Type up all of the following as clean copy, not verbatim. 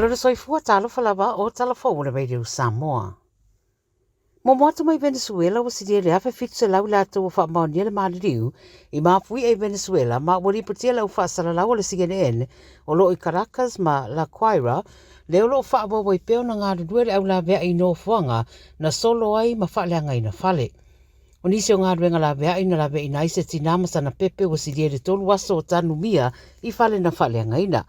Malo le soifua, talofa lava o tala fou o le Radio Samoa. Momo atu mai Venezuela ua silia i le 1,700 i latou ua faamaonia le maliliu i mafui'a i Venezuela ma ua lipotia le au faasalalau a le CNN o lo o i Caracas ma La Guaira lea o lo o faaauau ai pea ona galulue le au laveai i nofoaga na solo ai ma faaleagaina fale. O nisi o galuega laveai na laveaina ai se tinā ma sana pepe ua silia i le tolu aso o tanumia i fale na faaleagaina.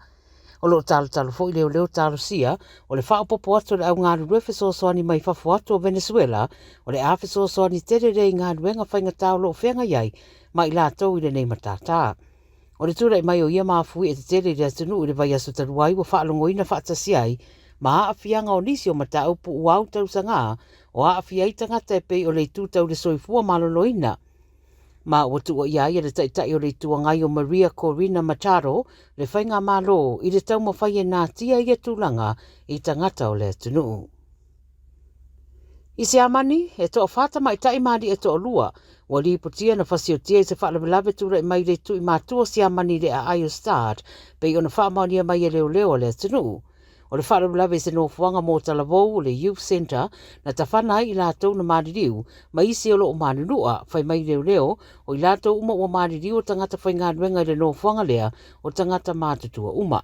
O lo o talotalo foi leoleo talosia o le faaopoopo atu o le au galulue fesoasoani mai fafo atu o Venezuela o le a fesoasoani tele lea i galuega faigata o lo o feagai ai ma i latou i lenei matātā. O le tulai mai o ia mafuie tetele i le atunuu i le vaiaso talu ai ua faalogoina faatasi ai ma aafiaga o nisi o mataupu ua au tausaga o aafia ai tagata e pei o le itu tau le soifua maloloina ma ua tuuaia ai e le Taitai o le Itu Agai o Maria Corina Machado le faigamalo i le taumafai e natia ia tulaga i tagata o le atunuu. I Siamani, e toafa tamaitai ma alii e toalua ua lipotia na fasiotia i se faalavelave tulai mai i le itu i matua o Siamani i le aai o Stade, pei ona faamaonia mai e leoleo a le atunuu. O le faalavelave i se nofoaga mo talavou o le Youth Centre na tafana ai i latou na maliliu ma isi o lo o manunua, fai mai leoleo, o i latou uma ua maliliu o tagata faigaluega i le nofoaga lea o tagata matutua uma.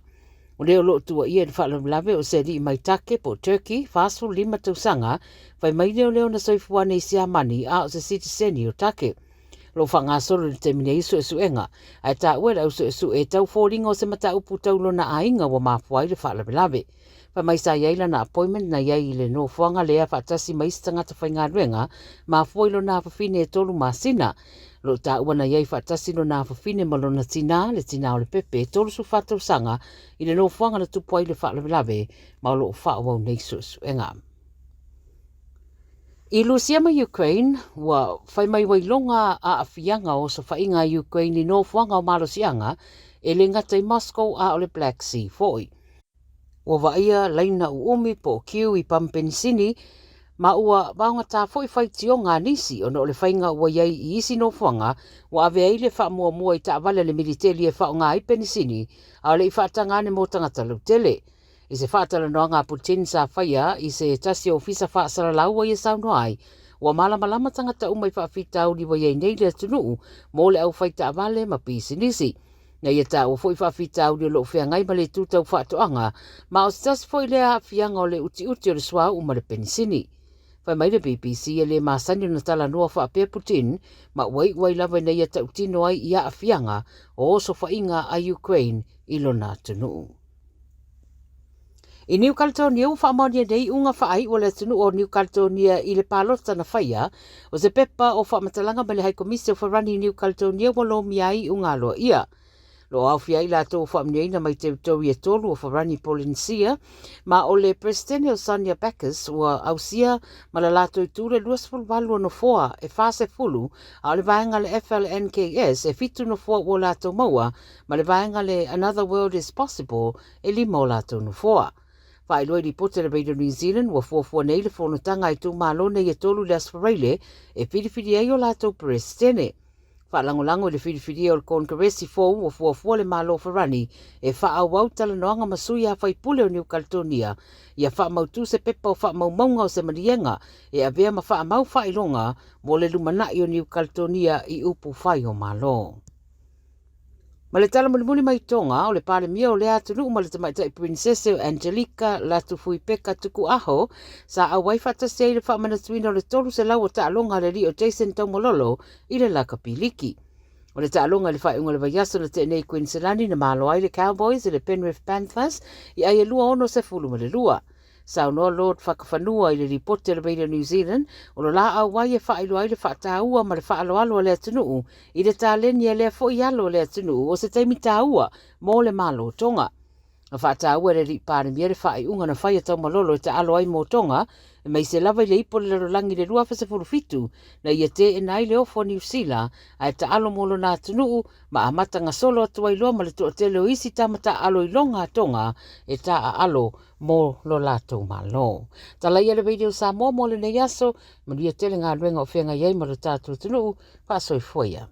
O le o lo o tuuaia i le faalavelave o se alii mai Take po o Turkey, 45 tausaga, fai mai leoleo na soifua nei Siamani a o se sitiseni o Take. O lo o faagasolo i le taimi nei suesuega, ae taua e le au suesue e tau foliga o se mataupu tau lona aiga ua mafua ai le faalavelave. Fai mai sa i ai lana appointment na i ai i le nofoaga lea faatasi ma isi tagata faigaluega, mafua i lona afafine e 3 masina. O lo o taua na i ai faatasi lona afafine ma lona tinā, le tinā o le pepe, e 34 tausaga, i le nofoaga na tupu ai le faalavelave, ma o lo o faaauau nei suesuega. I Lusia ma Ukraine, ua fai mai ua iloga aafiaga o osofaiga a Ukraine i nofoaga o malosiaga, e le gata i Moscow a o le Black Sea foi. Ua vaaia laina uumi po o queue i pamu penisini, ma ua vaogatā foi faitioga a nisi ona o le faiga ua i ai i isi nofoaga ua ave ai le faamuamua i taavale a le militeli e faaaoga ai penisini a o le i faataga ane mo tagata lautele. I se faatalanoaga a Putin sa faia i se tasi o ofisa faasalalau ua ia saunoa ai, ua malamalama tagata uma i faafitauli ua i ai nei le atunuu mo le au faitaavale ma pisinisi. Na ia taua foi faafitauli o lo o feagai ma le itu tau faatoaga, ma o se tasi foi lea aafiaga o le utiuti o le suauu ma le penisini. Fai mai le BBC e le masani ona talanoa faapea Putin, ma ua iu ai lava ina ia tautino ai i aafiaga o osofaiga a Ukraine i lona atunuu. I Niu Kaledonia, ua faamaonia nei iuga faaiu a le atunuu o Niu Kaledonia i le palota na faia, o se pepa o faamatalaga mai le Hai Komisi o Farani i Niu Kaledonia ua lomia ai iuga aloaia. Lo o aofia ai latou ua faamanuiaina mai teritori e tolu o Farani Polynesia, ma o le Peresetene o Sonia Backes ua ausia ma le latou itu le 28 o nofoa e 40, a o le vaega le FLNKS e 7 nofoa ua latou maua, ma le vaega le Another World is Possible e lima o latou nofoa. Faailoa i lipoti a le Radio New Zealand ua fuafua nei le fonotaga a itumalo nei e tolu i le Aso Faraile e filifili ai o latou Peresetene. Faalagolago i le filifilia o le Konekaresi fou ua fuafua le Malo Farani e faaauau talanoaga ma sui a faipule o Niu Kaledonia ia faamautu se pepa o faamaumauga o se maliega e avea ma faamau faailoga mo le lumanai o Niu Kaledonia i upu fai o Malo. Ma le tala mulimuli mai Tonga, o le Palemia o lea atunuu ma le tamaitai Prinsese o Angelika Latufuipeka Tuku'aho sa auai faatasi ai i le faamanatuina o le 300 o taaloga a le alii o Jason Taumalolo i le lakapi liki. O le taaloga i le faaiuga o le vaiaso na tea nei i Kuiniselani na malo ai le Cowboys i le Penrith Panthers i ai e 2-62. Saunoa Lord Fakafanua i le lipoti a le Radio New Zealand, o lo laau ai e faailoa ai le faataua ma le faaaloalo a le atunuu i le taleni a lea foi alo o le atunuu o se taimi taua mo le Malo Tonga. Na faataua e le Alii Palemia le faaiuga na fai a Taumalolo e taalo ai mo Tonga, aemaise lava i le ipu o le lalolagi i le 2017 na ia teena ai le ofo a Niu Sila ae taalo mo lona atunuu ma amata gasolo atu ai loa ma le toatele o isi tama taaalo i loga a Tonga e taaalo mo lo latou Malo. Talaia le Radio Samoa mo lenei aso, manuia tele galuega o feagai ai ma lo tatou atunuu, faasoifua ia.